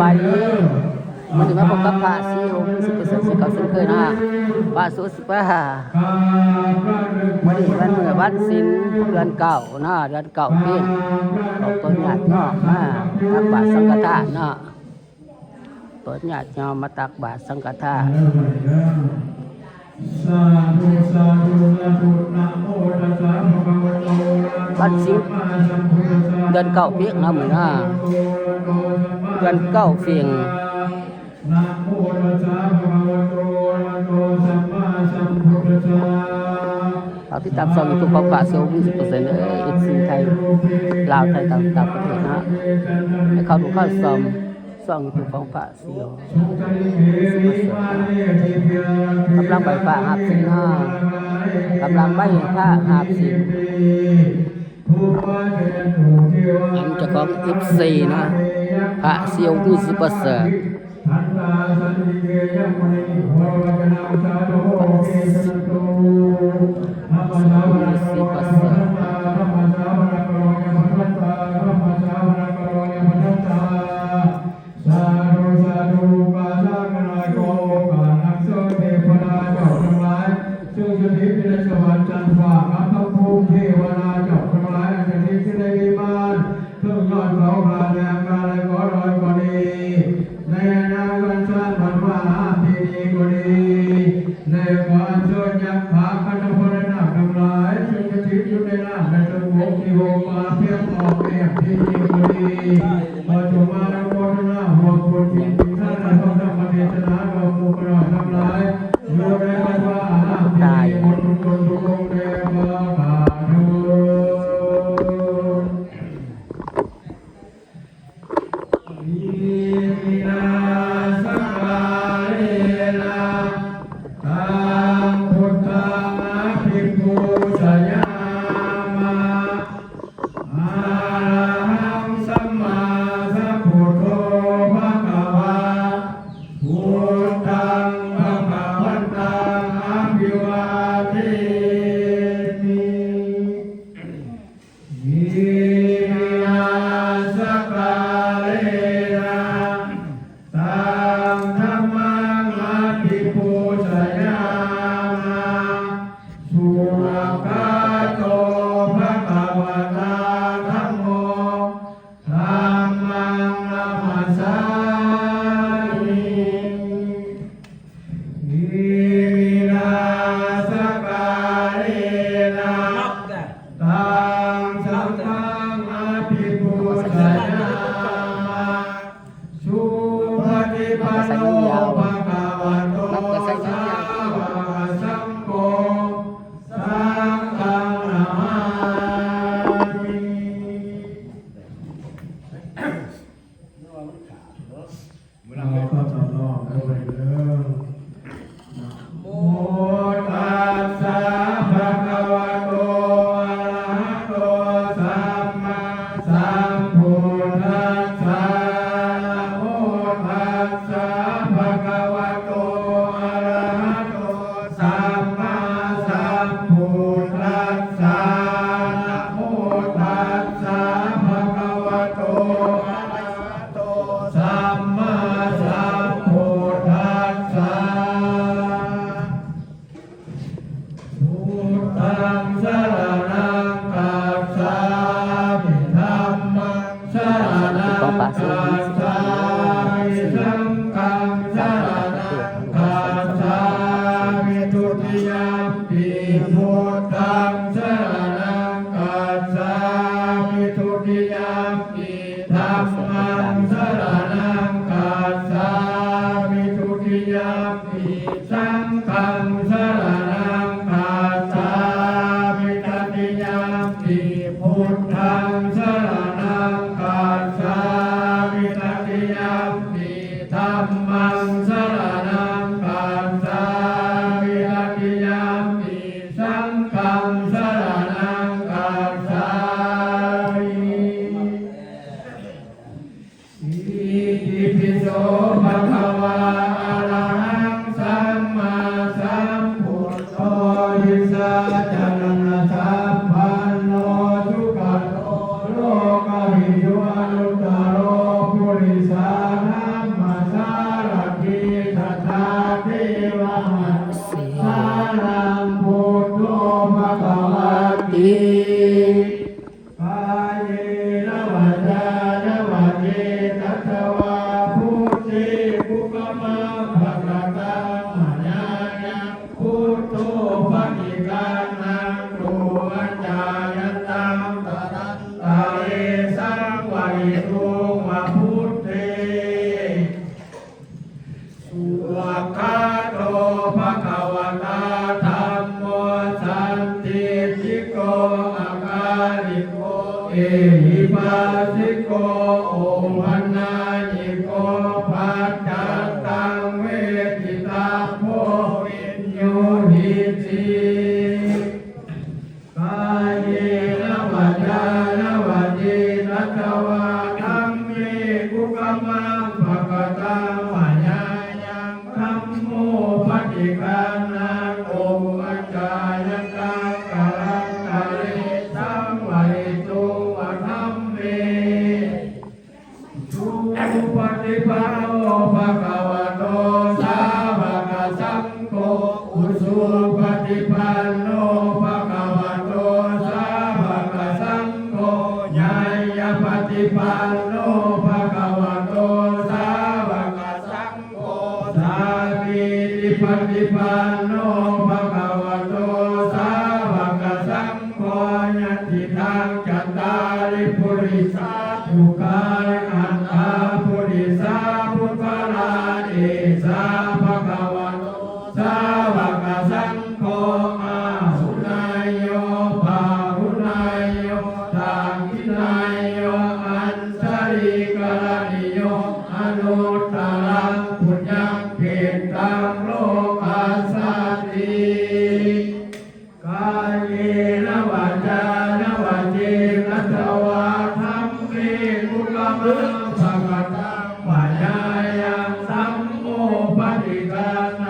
ສະບາຍດີ ມື້ນີ້ມາພົບກັບພະສີອົງ ສິບເປີເຊັນ ຄືເກົ່າເຊັ່ນເຄີຍເນາະ ພະສຸ ສິບຫ້າ ມື້ນີ້ວັນ ມື້ວັນສິນ ເດືອນເກົ້າເນາະ ເດືອນເກົ້າປີ ອອກຕົນຍາດຍອມມາຕັກບາດສັງຄະທານເນາະ ຕົນຍາດຍອມມາຕັກບາດສັງຄະທານ ວັນສິນ ເດືອນເກົ້າປີເນາະ ມື້ນີ້ເນາະ ເດືອນເກົ້າປີ ນະໂມຕັດສະ ພະຄະວະໂຕ ອະລະຫະໂຕ ສຳມາສຳພຸດທັດສະ ຝາກຕິດຕາມຊ່ອງຢູທູບຂອງພະສີອົງ ສິບເປີເຊັນ ເດີ ເອັຟຊີ ໄທ ລາວ ໄທ ຕ່າງ ຕ່າງປະເທດເນາະ ໃຫ້ເຂົ້າດູເຂົ້າຊົມຊ່ອງຢູທູບຂອງພະສີອົງ ສິບເປີເຊັນ ກຳລັງໄຫວ້ພະຮັບສິນເນາະ ກຳລັງໄຫວ້ພະຮັບສິນ ອັນເຈົ້າຂອງ ເອັຟຊີ ເນາະ ພະສີອົງ ສິບເປີເຊັນ ພະສີອົງ ສິບເປີເຊັນ ສາທຸ ສາທຸ ກາສະກະນາຍ ຂໍໂອກາດອັນເຊີນເທວະດາເຈົ້າທັງຫຼາຍ ຊຶ່ງສະຖິດຢູ່ໃນສະຫວັນຊັ້ນຟ້າ ກັບທັງພູມເທວະດາເຈົ້າທັງຫຼາຍ ອັນສະຖິດຢູ່ໃນວິມານ ເທິງຍອດເຂົາ ຂ້າແລະອາກາດ ແລະກໍດອຍກໍດີ ໃນອະນາຄົດຊາດບັດວ່າ ທີ່ນີ້ກໍດີ ແລະຂໍອັນເຊີນຍັກຂະ ຄັນທະພະລະນາກທັງຫຼາຍ ຊຶ່ງສະຖິດຢູ່ໃນນ້ຳ ແລະເທິງບົກ ທີ່ໂຮມມາພຽງອອກແນບ ທີ່ນີ້ກໍດີ ຂໍຈົ່ງມາອະນຸໂມທະນາຮ່ວມບຸນຈິດ ທີ່ທ່ານໄດ້ຟັງທຳມະເທດສະນາ ດອກໝູ່ຂ້ານ້ອຍທັງຫຼາຍ ຢູ່ໃນວັດວາອາຮາມທີ່ນີ້ ໝົດທຸກຄົນທຸກອົງແດ່ ຂໍສາທຸ. ອິມິນາສະກາເລນະ ຕັງພຸດທັງອະພິປູຊະຍາມະ ອະລະຫັງສຳມາສຳພຸດໂທ ພະຄະວາ ພຸດທັງພະຄະວັນຕັງ ອະພິວາເທມິ. ອິມິນາສະກາເລນະ ຕັງທຳມັງອະພິປູຊະຍາມະ ສຸວາກາໂຕ ພະຄະວະຕາ ທຳໂມ ທຳມັງນະມັດສາມິ. ອິມິນາສະກາເລນະ ຕັງສັງຄັງອະພິປູຊະຍາມະ ສຸປະຕິປັນໂນ ພະຄະວະໂຕ ສາວະກະສັງໂຄ ສັງຄັງນະມາມິ. ເອົາຄຳຕອບນອບເດີ ນະໂມຕັດສະ ພະຄະວະໂຕ ອະລະຫະໂຕ ສຳມາສຳພຸດທັດສະ ນະໂມຕັດສະ ພະຄະວະໂຕ ອະລະຫະໂຕ ສຳມາສຳພຸດທັດສະ ນະໂມຕັດສະ ພະຄະວະໂຕ ອະລະຫະໂຕ ສຳມາສຳພຸດທັດສະ ພຸດທັງສະລະນັງກັດສາມິ ທຳມັງ ສະລະນັງກັດສາມິ ສັງຄັງ ສະລະນັງກັດສາມິ ທຸຕິຍຳປິ ພຸດທັງ ສະລະນັງກັດສາມິ ທຸຕິຍຳປິ ທຳມັງ ສະລະນັງກັດສາມິ ທຸຕິຍຳປິ ສັງຄັງ ສະລະນັງກັດສາມິ ຕະຕິຍຳປິ ພຸດທັງ ສະລະນັງກັດສາມິ ຕະຕິຍຳປິ ທຳມັງ ສະລະນັງກັດສາມິ ຕະຕິຍຳປິ ສັງຄັງ ສະລະນັງກັດສາມິ. ອິຕິປິໂສ ພະຄະວາ ອະລະຫັງ ສຳມາສຳພຸດໂທ ວິຊາຈາລະນະສັມປັນໂນ ສຸກະໂຕ ໂລກະວິທູ ອະນຸດຕະໂລ ປຸລິສານາ ພະຄະຕັງມະຍາຍັງ ທຳໂມປະຕິການາ ໂອວະຈາຍະກັງ ກາລັນຕະເລ ສັງວະເຫຕຸງ ວະທຳເມ ສຸປະຕິປັນໂນ ພະຄະວະໂຕ ສາວະກະສັງໂຄ ອຸຊຸປະຕິປັນໂນ ພະຄະວະໂຕ ສາວະກະສັງໂຄ ຍາຍະປະຕິປັນໂນ ພະຄະວະໂຕ ສາວະກະສັງໂຄ ສາມີຕິປະຕິປັນໂນ ພະຄະວະໂຕ ສາວະກະສັງໂຄ ຍະຕິທັງ ຈັດຕາລິ ປຸລິສາ ປຸກຄະລາ ອັດຖາ ປຸລິສາ ປຸກຄະລາ ເອສາ ພະຄະວະໂຕ ສາວະກະສັງໂຄ ອາຫຸນາໂຍ ປາຫຸນາໂຍ ທັກຂິນາໂຍ ອັນຊະລີກະລະນິໂຍ ອະນຸດຕະລັງ ປຸນຍັງ ເຂດຕັງ ໂລກັດສັນຕິ ກາເຍນະ ວາຈານະ ວະເຈນະ ສະວາທຳເມ ກຸສະລະ ພະຄະຕັງ ມະຍາຍັງ ທຳໂມປະຕິການາ